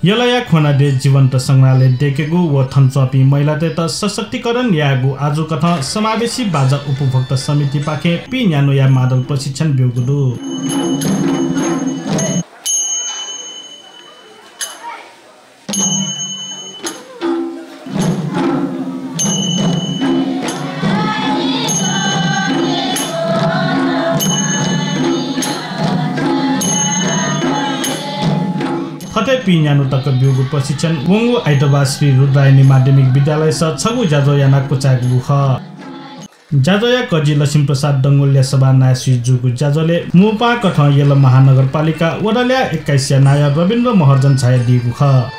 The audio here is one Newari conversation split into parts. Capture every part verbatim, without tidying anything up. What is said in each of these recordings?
यलया ख्वनादेय् जीवन्त संग्रहालय दय्‌केगु व थन च्वंपिं महिलातय्‌त सशक्तिकरण यायेगु आजुकथं समावेशी बाजा उपभोक्ता समितिपाखें पीन्यान्हुया मादल प्रशिक्षण ब्यूगु दु। थथे पीन्यान्हु तक ब्यूगु प्रशिक्षण वंगु आइतबार श्री रुद्रायणी माध्यमिक विद्यालयस छगू ज्याझ्वः यानाः क्वचायेगु खः। ज्याझ्वःया कजि लक्ष्मी प्रसाद डंगोलया सभानाय्‌सुइ जूगु ज्याझ्वलय् मुपाकथं यल महानगरपालिका वडा ल्याः एक्काइसया नायः रविन्द्र महर्जन झायादीगु खः।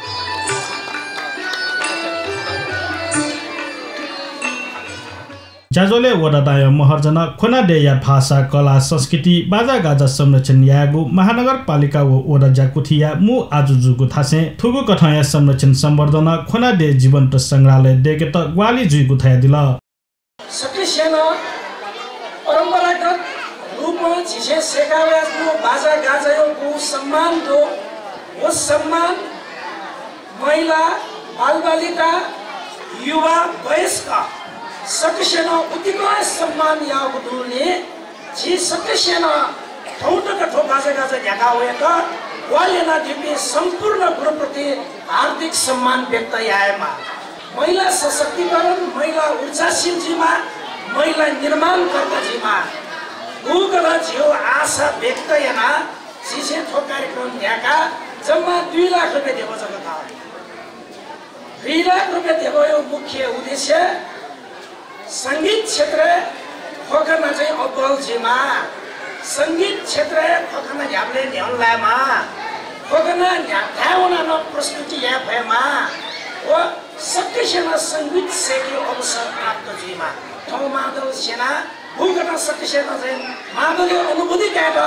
ज्याझ्वलय् वडा नायः महर्जनं ख्वनादेय्‌या भाषा, कला, संस्कृति, बाजागाजा संरक्षण यायेगु महानगरपालिका व वडा ज्याकुथिया मू आजु जूगु थासय् थुगु कथंया संरक्षण संवर्धनं ख्वनादेय् जीवन्त संग्रहालय दय्‌केत ग्वाहालि जुइगु धयादिल। सकसिनं परम्परागत रूपं झीसं सय्‌का वयाच्वंगु बाजागाजायागु सम्मान दु। व सम्मान महिला, बालबालिका, युवा, वयस्क सकसिनं उतिकं सम्मान याःगु दुने झी सकसिनं थौं तक थ्व बाजागाजा न्ह्याका वयेत ग्वाहालि यानादीपिं सम्पूर्ण गुरुप्रति हार्दिक सम्मान व्यक्त यायेमाः। महिला सशक्तिकरण, महिला ऊर्जाशील जुइमाः, महिला निर्माणकर्ता जुइमाः। गुगु नं झीगु आशा व्यक्त यानाः झीसं थ्व कार्यक्रम न्ह्याकाः जम्मा दुई लाख रुपियाँ देगः जक खः। दुई लाख रुपियाँ देगःया मुख्य उद्देश्य संगीत क्षेत्रय् खोकना चाहिँ अब्बल जुइमाः, संगीत क्षेत्रय् खोकना न्ह्याबलें न्ह्यःने लायेमाः, खोकना न्ह्या-, थाय् वनाः नं प्रस्तुति याये फयेमाः व सकसिनं संगीत सय्‌केगु अवसर प्राप्त जुइमाः। थौं मादल स्यनाः गुगु नं सकसिनं चाहिँ मादलया अनुभूति कायेत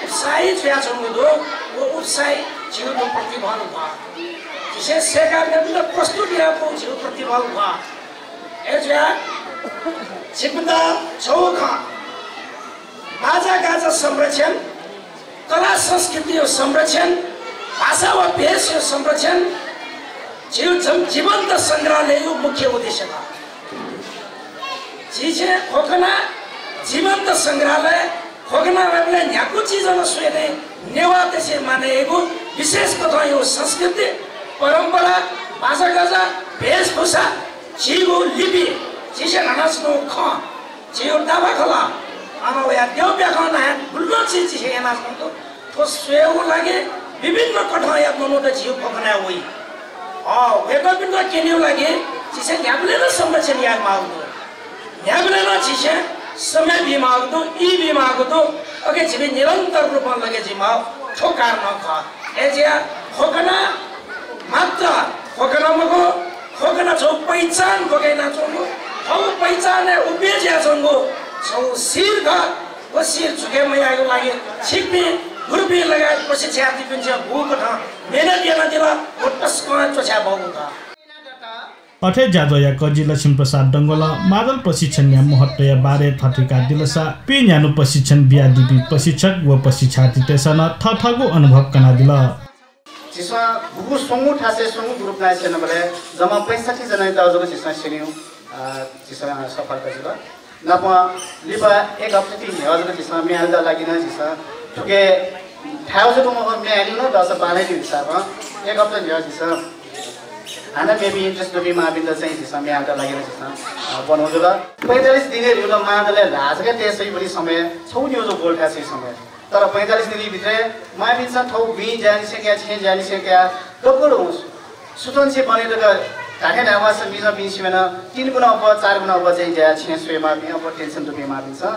उत्साही जुयाच्वंगु दु। व उत्साही झीगु प्रतिफल खः। झीसं सय्‌काः मेपिन्त प्रस्तुत यायेगु झीगु प्रतिफल खः। अय्‌जुयाः छिकपिन्त छगू खँ, बाजागाजा संरक्षण, कला संस्कृतिया संरक्षण, भाषा व भेषया संरक्षण झीगु जम-, जीवन्त संग्रहालयया मुख्य उद्देश्य खः। झीसं खोकना जीवन्त संग्रहालय, खोकना वयेबलय् न्ह्यागु चिजं नं स्वयाः नेवाःतय्‌सं मानय् याइगु विशेष कथंया संस्कृति, परम्परा, बाजागाजा, भेषभूषा, झीगु लिपि, झीसं न्हानाच्वंगु खँ, झीगु दाफा खलः, अन वयाः द्यःप्याखं नायः गुलि नं चिज झीसं यानाच्वंगु दु। थ्व स्वयेगु लागि विभिन्न कथंया मनूत झीगु खोकनाय् वइ। अ, वय्‌कःपिन्त क्यनेगु लागि झीसं न्ह्याबलें नं संरक्षण यायेमाःगु दु। न्ह्याबलें नं झीसं समय बीमाःगु दु, ई बीमाःगु दु। अले झीपिं निरन्तर रूपं लगे जुइमाः, थ्व कारणं खः। अय्‌जुयाः खोकना मात्र खोकना मखु, खोकना छगू पहिचान ब्वके यानाच्वंगु, थःगु पहिचानय् उपेज यानाच्वंगु छगू सिर खः। व सिर झुके मयायेगु लागि छिकपिं गुरुपिं लगायत प्रशिक्षार्थीपिन्सं गुगु कथं मेहनत यानादिल, व तसकं च्वछाये बहःगु खः। अथे ज्याझ्वःया कजि लक्ष्मी प्रसाद डंगोलं मादल प्रशिक्षणया महत्वया बारे थथे धकाः धाःसा पीन्यान्हु प्रशिक्षण बियादीपिं प्रशिक्षक व प्रशिक्षार्थीतय्‌सं नं थःथःगु अनुभव कनादिल। झीसं गुगु स्वंगू थासय् स्वंगू group नायः स्यनाबलय् जम्मा पैंसठ्ठी जनायात जक झीसं स्यनेगु, अ, झीसं सफलता जुल। नापं लिपा एक हप्ता ति न्ह्यः जक झीसं म्ये हालेत लागिन। झीसं थुके थाय् जक मखु, म्ये हालेगु नं दस बाह्र दिं हिसाबं एक हप्ता न्ह्यः झीसं हानं मेपिं interest दुपिं मांपिन्त चाहिँ झीसं म्ये हालेत लागिन झीसं, अ, ब्वनागु जुल। पैंतालिस दिनय् धइगु मादलय् ल्हाः जक तये स्वइबलय् समय, छगू निगू जक गोल थाय् स्वइबलय् समय। तर पैंतालिस दिनया भित्रय् मांपिन्सं थःगु बुँइ ज्यानिसें कयाः, छेँय् ज्यानिसें कयाः दक्व सुथंनिसें बने तक धात्थें धायेमाःसा मिजंपिं सिबें नं तीन गुणा अप्वः, चार गुणा अप्वः चाहिँ ज्या छेँय् स्वयेमाःपिं, अप्वः tension दुपिं मांपिन्सं,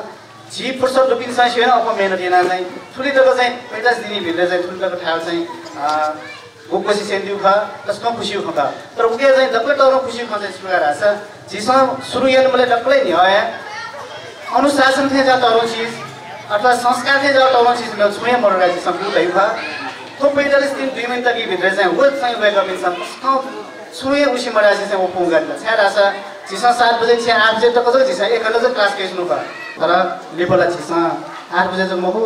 झी फुर्सद दुपिन्सं सिबें नं अप्वः मेहनत यानाः चाहिँ थुलि तक चाहिँ पैंतालिस दिनया भित्रय् चाहिँ थुलि तक थाय् चाहिँ, अ, गुगुसिसें दु खः, तसकं खुसिया खँ खः। तर उके चाहिँ दकलय् तःधं खुसिया खँ चाहिँ छु खः धाःसा, झीसं सुरु यानाबलय् दकलय् न्ह्यः हे अनुशासन थें ज्याः तःधं चिज, अथवा संस्कार थें ज्याः तःधं चिज मेगु छुं हे मदु धकाः झीसं गुगु धयागु खः। थ्व पैंतालिस दिन दुई महिना तकया भित्रय् चाहिँ व चाहिँ वय्कःपिन्सं तसकं छुं हे उसे मधासें चाहिँ व पूवंकादिल। छाय्धाःसा झीसं सात बजे निसें आठ बजे तक जक झीसं एक घण्टा जक class कयाच्वनागु खः। तर लिपा ला झीसं आठ बजे जक मखु,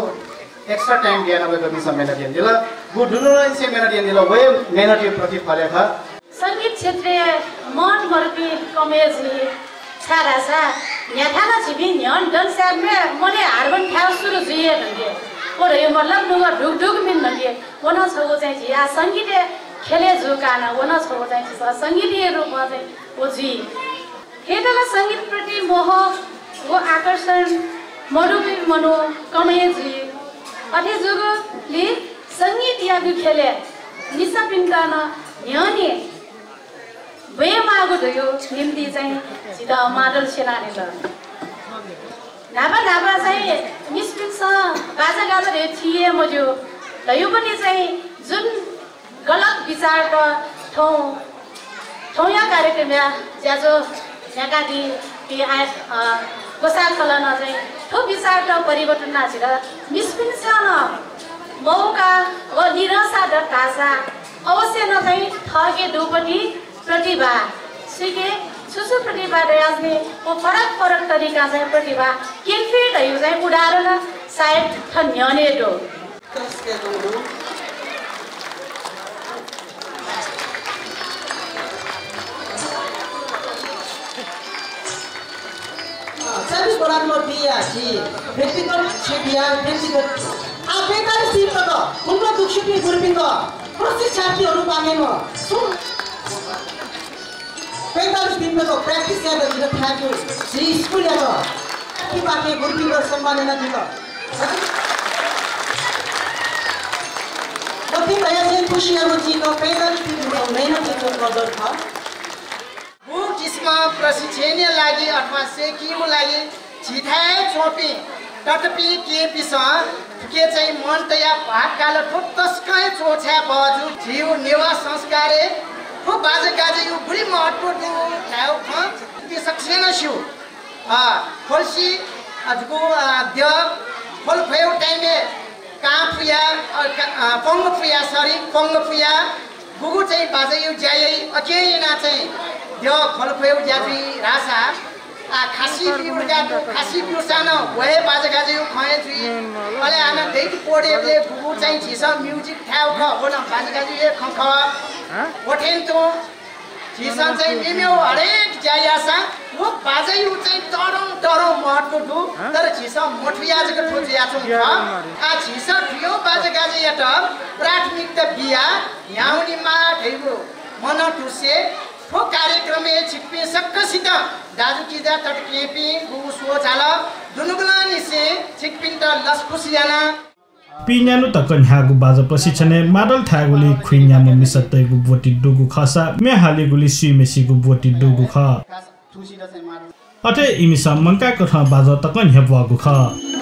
Extra time बियाः वय्‌कःपिन्सं मेहनत यानादिल। गुगु दुनुगलंनिसें मेहनत यानादिल, व हे मेहनतया प्रतिफल हे खः। संगीत क्षेत्रय् मन मदुपिं कमय् जुइ, छाय्‌धाःसा न्ह्याथाय् नं झीपिं न्ह्यःने दनाः स्वयेबलय् मनय् हार्मोन थाय् सुरु जुइ हे धुंके। व धइगु मतलब नुगः ढुकढुक मिने धुंके। व नं छगू चाहिँ झी आः संगीतया ख्यलय् जूगु कारणं व नं छगू चाहिँ झीसं संगीतया रूपं चाहिँ व जुइ। थेतल संगीतप्रति मोह व आकर्षण मदुपिं मनू कम हे जुइ। अथे जूगुलिं संगीतयागु ख्यलय् मिसापिन्त नं न्ह्यःने ब्वयेमाःगु धइगु निंतिं चाहिँ झीत मादल स्यनादिल। न्हापा न्हापा चाहिँ मिसापिन्सं बाजागाजा धइगु थी हे मज्यू धइगुपट्टि चाहिँ जुन गलत विचारत थौं, थौंया कार्यक्रमया ज्याझ्वः न्ह्याकादीपिं आः, अ, ग्वसाः खलः नं चाहिँ थ्व विचारत परिवर्तन यानाः झीत मिसापिन्सं नं मौका व निराशा दत धाःसा अवश्य नं चाहिँ थःके दुगुपट्टि प्रतिभा, सुइके छु छु प्रतिभा दयाच्वनी व फरक फरक तरिकां चाहिँ प्रतिभा क्यंकी धइगु चाहिँ उदाहरण सायद थन न्ह्यःने दु। चाबी बराबर दिया झी व्यक्तिगत क्षेत्रया व्यक्तिगत आ पैंतालिस दिन तक कुन दुःखसित गुरुपिन्त प्रशिक्षार्थीहरू बारेमा सुन पैंतालिस दिन तक practice यायेत जितः थाय्‌केगु झी स्कुलयात पाखे गुरुपिन्त सम्मान यानादीत। कति भया चाहिँ खुसी यागु चिक पैंतालिस दिन मेहनत यागु नजर खः। गुगु किसिमं प्रशिक्षणया लागि अथवा सय्‌केगु लागि झीथाय् च्वंपिं ततापिं केहेँपिन्सं थुके चाहिँ मन तयाः भाग काल। थ्व तसकं हे च्वछाये बहःजू। झीगु नेवाः संस्कारय् थ्व बाजागाजायागु गुलि महत्व दु धायेगु खँ इपिं सकसिनं स्यू। अ, ख्वल्सि, अ, जक, अ, द्यः ख्वल् ख्वयेगु time-य् कां फुया, अ, का-, अ, पंग फुया, sorry, पंग फुया, गुगु चाहिँ बाजायागु ज्या याइ, अकिं यानाः चाहिँ द्यः ख्वल् ख्वयेगु ज्या जुइ धाःसा, आ, खासि ब्यूगु ज्या दु, खासि ब्यूसां नं व हे बाजागाजायागु खँ हे जुइ। अले हानं date पौडेबलय् गुगु चाहिँ झीसं music थायेगु खः, व नं बाजागाजायागु हे खँ खः। व थें तुं झीसं चाहिँ मेमेगु हरेक ज्या याःसां व बाजायागु चाहिँ तःधंगु तःधंगु महत्व दु, तर झीसं मथुया जक थ्व जुयाच्वंगु खः। आ, झीसं थुगु बाजागाजायात प्राथमिकता बियाः न्ह्यावनेमाः धइगु मनंतुसे थ्व कार्यक्रमय् छिकपिं सकसितं दाजुकिजा तताकेहेँपिं गुगु स्वचाल दुनुगलंनिसें छिकपिन्त लसकुस याना। पीन्यान्हु तक न्ह्याःगु बाजा प्रशिक्षणय् मादल थायेगुलिइ खुइन्याम्ह मिसातय्‌गु ब्वति दुगु खःसा म्ये हालीगुलिइ स्वीम्हेसिगु ब्वति दुगु खः। अथे इमिसं मंकाःकथं बाजा तकं न्ह्यब्वःगु खः।